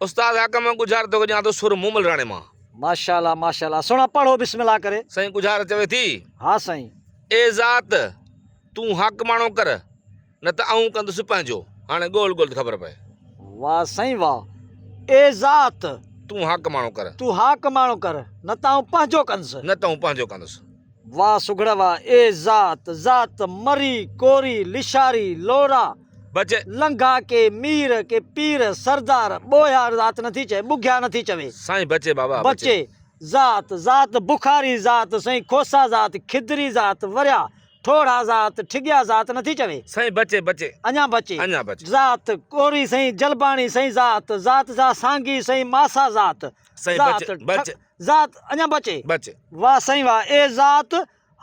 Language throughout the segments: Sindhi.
استاد حاڪم ڳجهار توکي ڏيان ٿو سر مومل راڻي مان. ماشاءالله ماشاءالله سهڻا پڙهو بسم الله ڪري. سائين ڳجهار چوي ٿي. ها سائين. اي ذات تون حاڪماڻو ڪر نه ته آئون ڪندس پنهنجو. هاڻي ڳول ڳول ته خبر پئي. واه سائين واه اي ذات. تون حاڪماڻو ڪر. تون حاڪماڻو ڪر نه ته آئون پنهنجو ڪندس. نه ته آئون پنهنجو ڪندس. واه سگهڙ واه اي ذات ذات مري ڪوري لشاري لورا. بچي. لنگها ڪي مير ڪي پير سردار ٻوهيا ذات نٿي چئي ٻگهيا نٿي چوي. سائين بچي بابا بچي. ذات ذات بخاري ذات سائين کوسا ذات کدري ذات وريا ٺوڙها ذات ٺڳيا ذات نٿي چوي. سائين بچي بچي. اڃا بچي. اڃا بچي. ذات ڪوري سائين جلباڻي سائين ذات ذات سا سانگي سائين ماسا ذات سائين ذات بچي بچي. ذات اڃا بچي. بچي. واه سائين واه اي ذات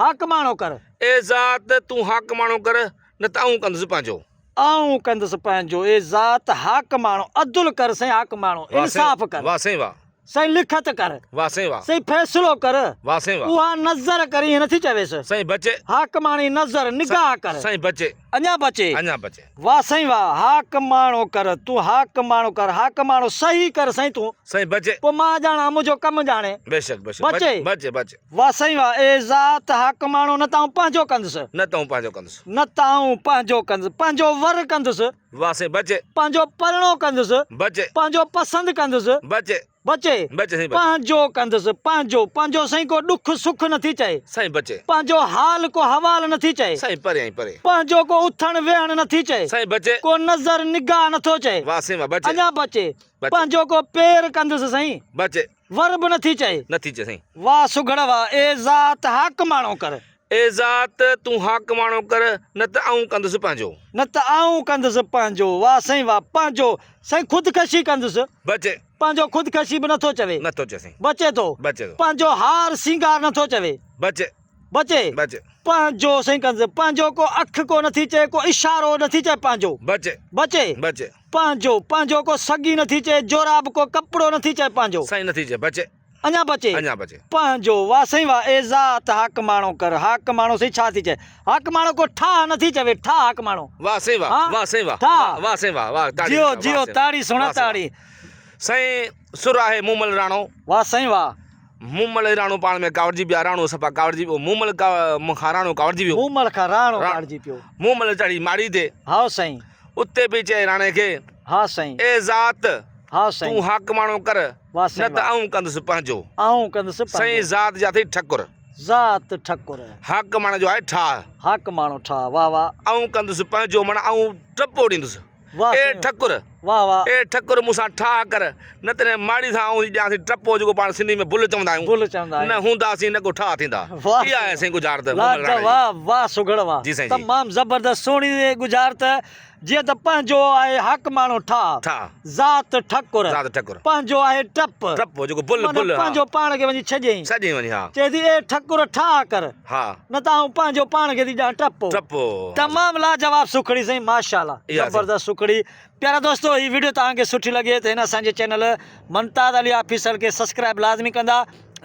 حاڪماڻو ڪر. اي ذات تون حاڪماڻو ڪر، نه ته آئون ڪندس پنهنجو. آئون ڪندس پنهنجو. اي ذات حاڪماڻو عدل ڪر سائين حاڪماڻو انصاف ڪر. واه سائين واه. سائين لکت ڪر. واه سائين واه. سائين فيصلو ڪر. واه سائين واه. اها نظر ڪر ائين نٿي چويس. سائين بچي. حاڪماڻي نظر نگاهه ڪر. سائين بچي. اڃا بچي. اڃا بچي. واه سائين واه حاڪماڻو ڪر تون حاڪماڻو ڪر حاڪماڻو صحيح ڪر سائين تون. سائين بچي. پوء مان ڄاڻان منهنجو ڪم ڄاڻي. بيشڪ بيشڪ بچي. بچي بچي. واه سائين واه اي ذات حاڪماڻو نه ته آئون پنهنجو ڪندس. نه ته آئون پنهنجو ڪندس. نه ته آئون پنهنجو ڪندس. پنهنجو ور ڪندس. واه سائين بچي. پنهنجو پرڻو ڪندس. بچي. پنهنجو پسند ڪندس. بچي. بچي. بچي سائين بچي. پنهنجو ڪندس پنهنجو پنهنجو سائين ڪو ڏک سک نه ٿي چئي. سائين بچي. پنهنجو حال ڪو حوال نه ٿي چئي. سائين پري آئين پري. پنهنجو ڪو اٿڻ ويهڻ نه ٿي چئي. سائين بچي. ڪو نظر نگاهه نه ٿو چئي. واه سائين واه بچي. اڃا بچي. بچي. پنهنجو ڪو پير ڪندس سائين. بچي. ور به نٿي چئي. نٿي چئي سائين. واه سگهڙ واه، اي ذات حاڪماڻو ڪر. اي ذات تون حاڪماڻو ڪر، نه ته آئون ڪندس پنهنجو. نه ته آئون ڪندس پنهنجو. واه سائين واه، پنهنجو سائين خودڪشي ڪندس. بچي. پنهنجو خودڪشي به نٿو چوي. نٿو چئي سائين. بچي ٿو. بچي ٿو. پنهنجو هار سينگار نٿو چوي. بچي. بچي. بچي. پنهنجو سائين ڪندس. پنهنجو ڪو اک ڪو نٿي چئي، ڪو اشارو نٿي چئي پنهنجو. بچي. بچي. بچي. پنهنجو، پنهنجو ڪو سڳي نٿي چئي، جوراب ڪو ڪپڙو نٿي چئي پنهنجو. سائين نٿي چئي، بچي. اڃا بچي. اڃا بچي. پنهنجو، واه سائين واه، اي ذات حاڪماڻو ڪر، حاڪماڻو سائين ڇا ٿي چئي؟ حاڪماڻو ڪو ٺاهه نٿي چوي، ٺاهه حاڪماڻو. واه سائين واه، ها؟ واه سائين واه، ٺاهه. واه سائين واه، واه تاڙي جيو واه جيو سائين واه، تاڙي سهڻا واه سائين واه. تاڙي. سائين سر آهي مومل راڻو. واه سائين واه. مومل ۽ راڻو پاڻ ۾ ڪاوڙجي پيا، راڻو صفا ڪاوڙجي پيو، مومل کان راڻو ڪاوڙجي ويو. مومل کان راڻو ڪاوڙجي پيو. مومل چڙهي ماڙي تي. هائو سائين. اتي به چئي راڻي کي. ها سائين. اي ذات! ها سائين. تون حاڪماڻو ڪر، واه نه سائين ته واه. آئون ڪندس پنهنجو. آئون ڪندس پنهنجو. سائين ذات جا اٿئي ٺڪر. ذات ٺڪر. حاڪماڻي جو آهي ٺاهه. حاڪماڻو ٺاهه. واه واه. آئون ڪندس پنهنجو معنيٰ آئون ٽپو ڏيندس. واه اي سائين ٺڪر! واه واه. اي ٺڪر مون سان ٺاهه ڪر، نه ته هن ماڙي سان آئون ڏيان ٿي ٽپو جيڪو پاڻ سنڌي ۾ بل چوندا آهيون. بل چوندا نه آهيون. هونداسين نه ڪو ٺاهه ٿيندا. واه اها آهي سائين سائين ڳجهارت مومل راڻي جي. لاجواب واه سگهڙ واه. جي سائين جي. تمام زبردست سهڻي ڳجهارت جيئن ته پنهنجو آهي حاڪماڻو ٺاهه. ٺاهه. ذات ٺڪر. ذات ٺڪر. پنهنجو آهي ٽپ. ٽپ جيڪو بل معنيٰ بل ها. پنهنجو پاڻ کي وڃي ڇڏيائين. ڇڏيائين وڃي ها. چئي ٿي اي ٺڪر ٺاهه ڪر. ها. نه ته آئون پنهنجو پاڻ کي ٿي ڏيان ٽپو. ٽپو. تمام لاجواب سکڙي سائين ماشاءالله اها سائين. زبردست سکڙي پيارا دوستو هي ويڊيو توهان کي سٺي لڳي ته هن اسان جي چينل ممتاز علي آفيسر کي سبسڪرائب لازمي ڪندا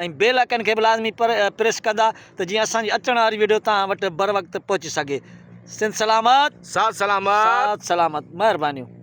۽ بيل آئڪن کي به لازمي پريس ڪندا ته جيئن اسان جي اچڻ واري ويڊيو توهان وٽ بروقت پهچي سگهي. سنڌ سلامت ساٿ سلامت. ساٿ سلامت مهربانيون.